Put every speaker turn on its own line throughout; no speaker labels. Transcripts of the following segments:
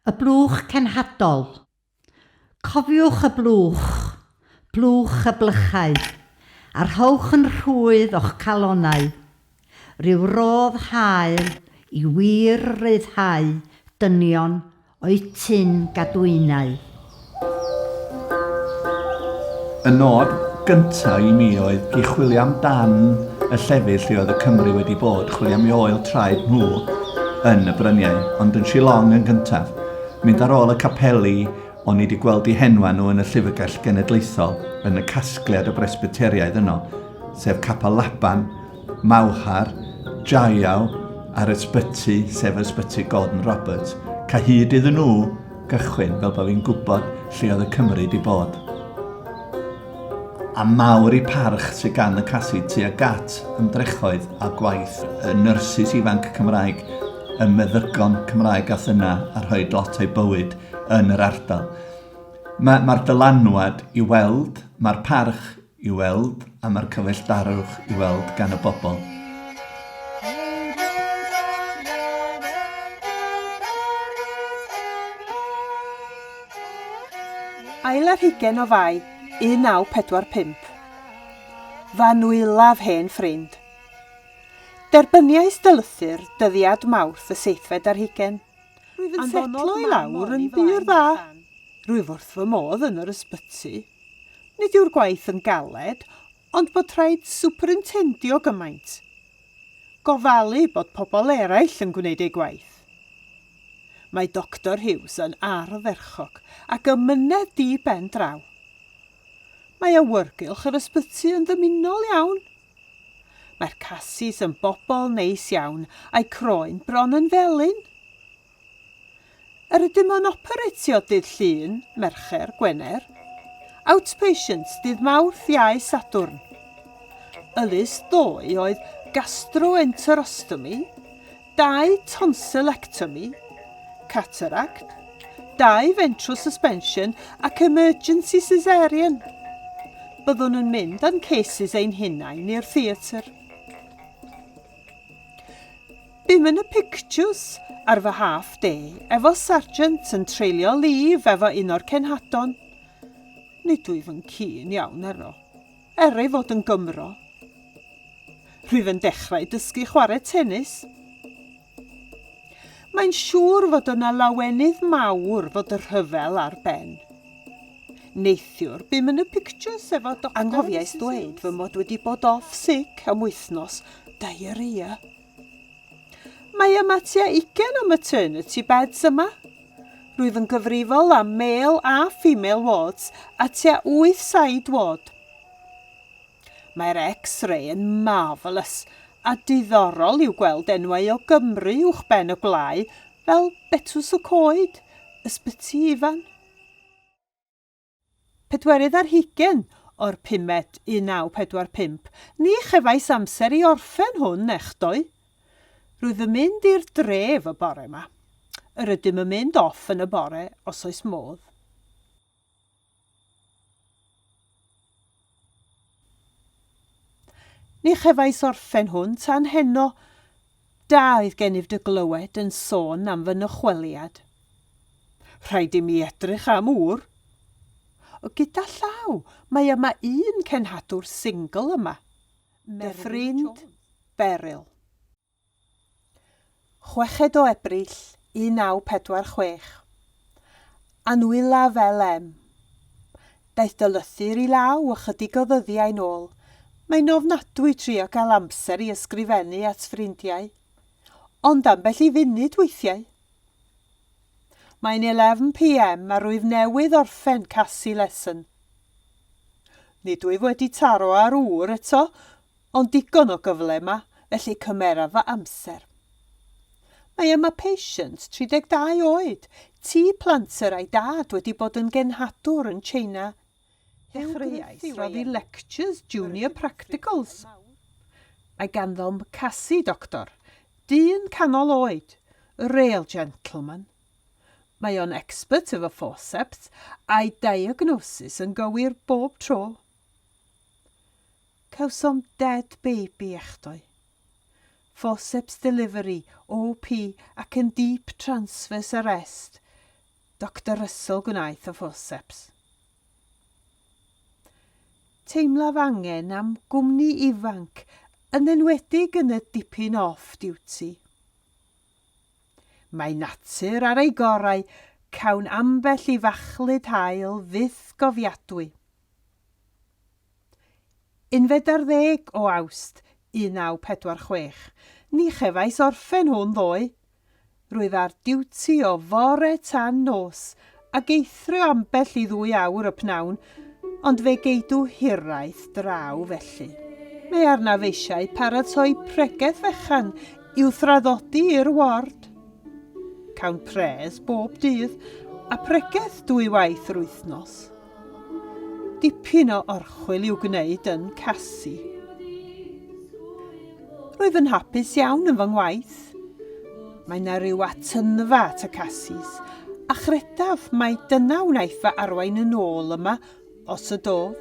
Y blwch cenhadol. Cofiwch y blwch, blwch y blychau, a rhowch yn rhwydd o'ch calonnau ryw rodd hael i wir ryddhau dynion o'u tun gadwynau.
Y nod gynta i mi oedd i chwilio amdan y llefydd lle oedd y Cymry wedi bod, chwilio am eu oel traed nhw yn y bryniau, ond yn Shillong yn gyntaf. Mynd ar ôl y capeli o'n i wedi gweld eu henwa nhw yn y Llyfrgell Genedlaethol, yn y casgliad o Bresbyteriaid yno, sef Capel Laban, Mawhar, Jaiaw a'r ysbyty, sef Ysbyty Gordon Roberts. Cael hyd iddyn nhw gychwyn fel bod fi'n gwybod lle oedd y Cymry wedi bod. A mawr i parch sydd gan y Casi tuag at ymdrechoedd a gwaith y nyrsys ifanc Cymraeg, y meddygon Cymraeg ath yna a rhoi lot o'i bywyd yn yr ardal. Mae'r ma dylanwad i weld, mae'r parch i weld a mae'r cyfeillgarwch i weld gan y bobl.
Ail ar hugain o Fai 1945. Fy anwylaf hen ffrind. Derbyniais dy lythyr dyddiad Mawrth y seithfed ar hugain. Rwyf yn setlo i lawr yn bur dda. Rwyf wrth fy modd yn yr ysbyty. Nid yw'r gwaith yn galed, ond bod rhaid swperintendio gymaint. Gofalu bod pobl eraill yn gwneud eu gwaith. Mae Doctor Hughes yn ardderchog ac ymynedd di ben draw. Mae awyrgylch yr ysbyty yn ddymunol iawn. Mae'r Casis yn bobl neis iawn a'u croen bron yn felyn. Yr ydym yn operetio dydd Llun, Mercher, Gwener. Outpatients dydd Mawrth, Iau, Sadwrn. Y list ddoe oedd gastroenterostomy, dau tonsillectomy, cataract, dau ventral suspension ac emergency caesarean. Byddwn yn mynd â'n cases ein hunain i'r theatr. Bum yn y pictures ar fy half day efo sargeant yn treulio leave efo un o'r cenhadon. Nid wyf yn keen iawn arno, er ei fod yn Gymro. Rwyf yn dechrau dysgu chwarae tennis. Mae'n siŵr fod yna lawenydd mawr fod y rhyfel ar ben. Neithiwr, bum yn y pictures efo Doctor Anghofiais dweud fy mod wedi bod off sick am wythnos, diarrhea. Mae yma tua ugain o maternity beds yma. Rwyf yn gyfrifol am male a female wards a tua wyth side ward. Mae'r X-ray yn marvellous a diddorol yw gweld enwau o Gymru uwchben y gwlâu fel Betws y Coed, Ysbyty Ifan. Pedwerydd ar hugain o'r pumed 1945, ni chefais amser i orffen hwn echdoe. Rwyf yn mynd i'r dref y bore 'ma. Yr ydym yn mynd off yn y bore os oes modd. Ni chefais orffen hwn tan heno. Da oedd gennyf dy glywed yn sôn am fy nychweliad. Rhaid i mi edrych am ŵr. O, gyda llaw, mae yma un cenhadwr single yma. Dy ffrind, Beryl. Chweched o Ebrill, 1946. Anwylaf LM. Daeth dy lythyr i law ychydig o ddyddiau'n ôl. Mae'n ofnadwy trio cael amser i ysgrifennu at ffrindiau. Ond ambell i funud weithiau. Mae'n 11 PM a rwyf newydd orffen Cassie lesson. Nid wyf wedi taro ar ŵr eto, Ond digon o gyfle yma, felly cymeraf fy amser. Mae yma patient 32 oed, tea planter a'i dad wedi bod yn genhadwr yn China. Dechreuais roddi lectures junior practicals. Mae ganddo Mcassie doctor, dyn canol oed, real gentleman. Mae o'n expert efo forceps a'i diagnosis yn gywir bob tro. Cawsom dead baby echdoe. Forceps delivery, OP ac yn deep transverse arrest. Doctor Russell gwnaeth y forceps. Teimlaf angen am gwmni ifanc, yn enwedig yn y dipyn off duty. Mae natur ar ei gorau, cawn ambell i fachlud haul fyth gofiadwy. Unfed ar ddeg o Awst 1946. Ni chefais orffen hwn ddoe. Rwyf ar diwti o fore tan nos, ac eithrio ambell i ddwy awr y pnawn, ond fe geidw hiraeth draw felly. Mae arnaf eisiau paratoi pregeth fechan i'w thraddodi i'r ward. Cawn pres bob dydd, a pregeth dwy waith yr wythnos. Dipyn o orchwyl i'w gwneud yn Cassie. Rwyf yn hapus iawn yn fy ngwaith. Mae 'na ryw atynfa at y Cassies, a chredaf mai dyna wnaeth fy arwain yn ôl yma, os y dof.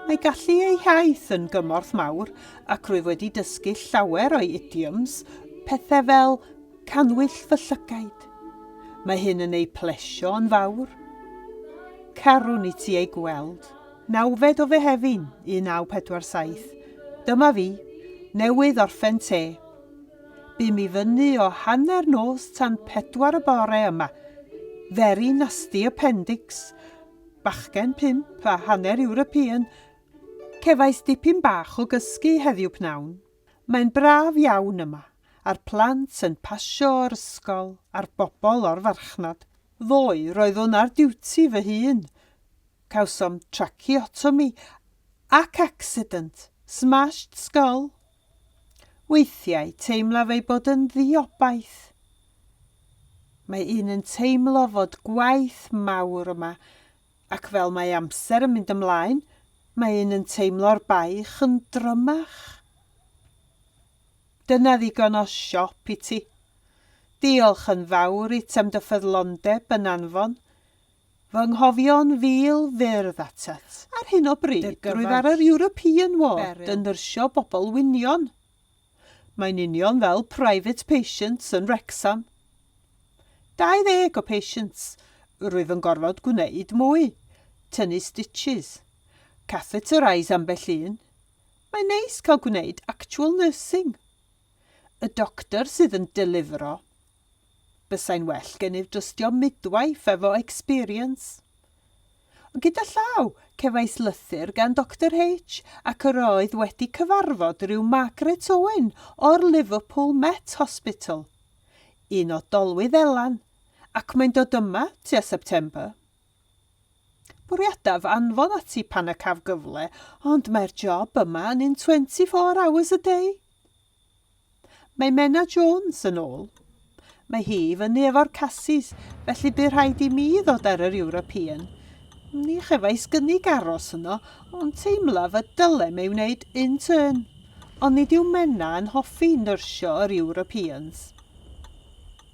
Mae gallu ei hiaith yn gymorth mawr, ac rwyf wedi dysgu llawer o'i idioms, pethau fel Cannwyll fy llygaid. Mae hyn yn eu plesio yn fawr. Carwn i ti ei gweld. Nawfed o Fehefin, 1947. Dyma fi, newydd orffen te. Bum i fyny o hanner nos tan pedwar y bore yma. Very nasty appendix. Bachgen pump a hanner European. Cefais dipyn bach o gysgu heddiw pnawn. Mae'n braf iawn yma, a'r plant yn pasio o'r ysgol a'r bobl o'r farchnad. Ddoe roeddwn ar diwti fy hun. Cawsom tracheotomy ac accident, smashed skull. Weithiau teimlaf ei bod yn ddiobaith. Mae un yn teimlo fod gwaith mawr yma ac fel mae amser yn mynd ymlaen, mae un yn teimlo'r baich yn drymach. Dyna ddigon o siop i ti. Diolch yn fawr it am dy ffyddlondeb yn anfon fy nghofio'n fil fyrdd atat. Ar hyn o bryd rwyf ar yr European Ward yn nyrsio bobl wynion. Mae'n union fel private patients yn Wrecsam. 20 o patients, rwyf yn gorfod gwneud mwy, tynnu stitches, catheterise ambell un. Mae'n neis cael gwneud actual nursing. Y doctor sydd yn delifro. Bysai'n well gennyf drystio midwife efo experience. Ond gyda llaw, cefais lythyr gan Doctor H ac yr oedd wedi cyfarfod rhyw Margaret Owen o'r Liverpool Met Hospital, un o Dolwydd Elan, ac mae'n dod yma tua September. Bwriadaf anfon ati pan y caf gyfle, ond mae'r job yma yn un 24 hours a day. Mae Menna Jones yn ôl. Mae hi i fyny efo'r Cassies, felly bu rhaid i mi ddod ar yr European. Ni chefais gynnig aros yno, ond teimlaf y dylem ei wneud in turn. Ond nid yw Menna yn hoffi nyrsio yr Europeans.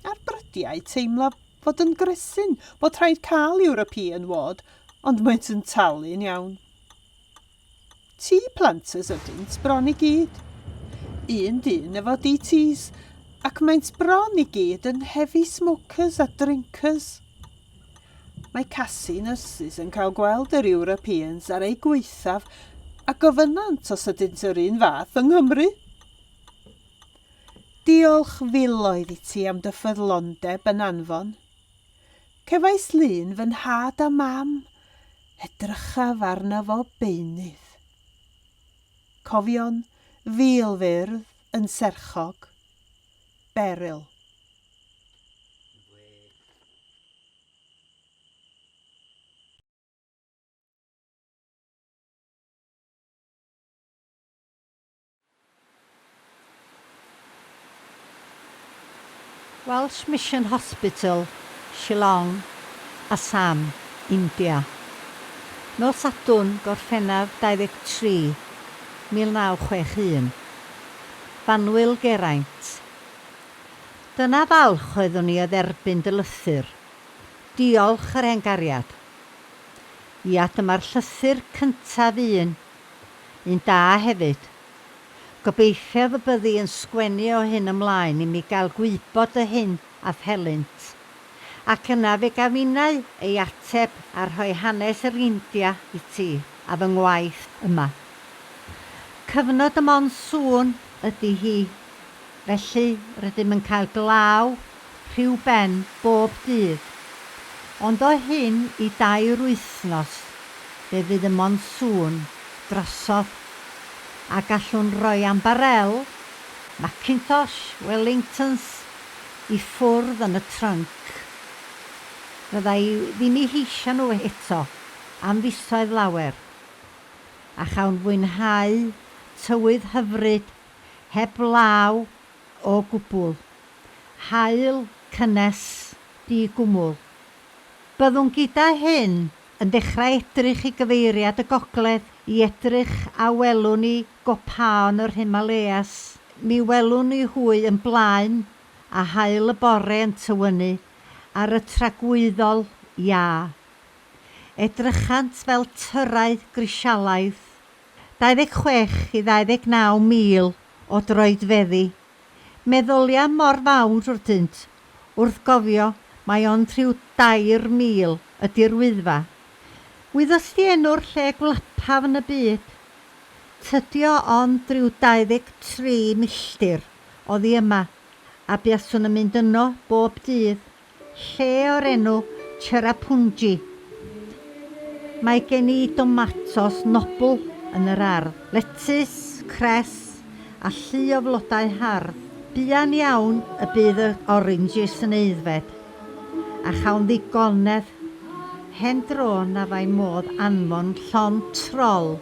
Ar brydiau teimlaf fod yn gresyn bod rhaid cael European ward, ond maent yn talu'n iawn. Tea planters ydynt bron i gyd. Un dyn efo DTs, ac maent bron i gyd yn heavy smokers a drinkers. Mae Cassie nurses yn cael gweld yr Europeans ar eu gwaethaf a gofynnant os ydynt yr un fath yng Nghymru. Diolch filoedd i ti am dy ffyddlondeb yn anfon. Cefais lun fy nhad a mam, edrychaf arno fo beunydd. Cofion fil fyrdd yn serchog. Beryl.
Welsh Mission Hospital, Shillong, Assam, India. Nos Sadwrn, Gorffennaf 23, 1961. F'annwyl Geraint. Dyna falch oeddwn i o dderbyn dy lythyr. Diolch, yr hen gariad. Ia, dyma'r llythyr cyntaf un. Un da hefyd. Gobeithiaf y byddi yn sgwennu o hyn ymlaen i mi gael gwybod dy hynt a'th helynt. Ac yna fe gaf innau ei ateb a rhoi hanes yr India i ti a fy ngwaith yma. Cyfnod y monsŵn ydy hi, felly rydym yn cael glaw rhyw ben bob dydd. Ond o hyn i dair wythnos fe fydd y monsŵn drosodd a gallwn roi ambarel, Macintosh, Wellingtons, i ffwrdd yn y trync. Fydda i ddim eu heisiau nhw eto am fisoedd lawer, a chawn fwynhau tywydd hyfryd heb law o gwbl, haul cynnes di-gwmwl. Byddwn gyda hyn yn dechrau edrych i gyfeiriad y gogledd i edrych a welwn ni gopaon yr Himalayas. Mi welwn ni hwy yn blaen a haul y bore yn tywynnu ar y tragwyddol iâ. Edrychant fel tyrau grisialaidd, 26 i 29 mil o droedfeddi. Meddylia mor fawr wrthynt wrth gofio mai ond rhyw 3,000 ydi'r Wyddfa. Wyddost ti enw'r lle gwlapaf yn y byd? Tydi o ond rhyw 23 milltir oddi yma, a buaswn yn mynd yno bob dydd. Lle o'r enw Cherrapunji. Mae gen i domatos nobl yn yr ardd, letys, cress a llu o flodau hardd. Buan iawn y bydd y oranges yn aeddfed, a chawn ddigonedd. Hen dro na fai modd anfon llond trol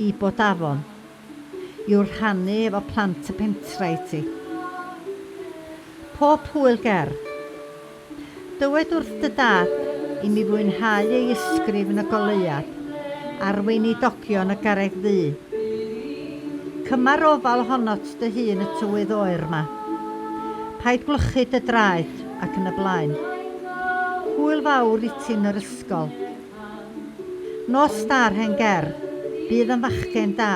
i Bodafon. I'w rhannu efo plant y pentra i ti. Pob hwyl ger. Dywed wrth dy dad i mi fwynhau ei ysgrif yn y Goleuad ar weinidogion y Garreg Ddu. Cymar ofal ohonot dy hun y tywydd oer 'ma. Paid gwlychu dy draed ac yn y blaen. Hwyl fawr iti yn yr ysgol. Nos da'r hen ger, bydd yn fachgen da.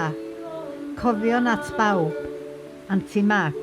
Cofion at bawb. Anti Mag.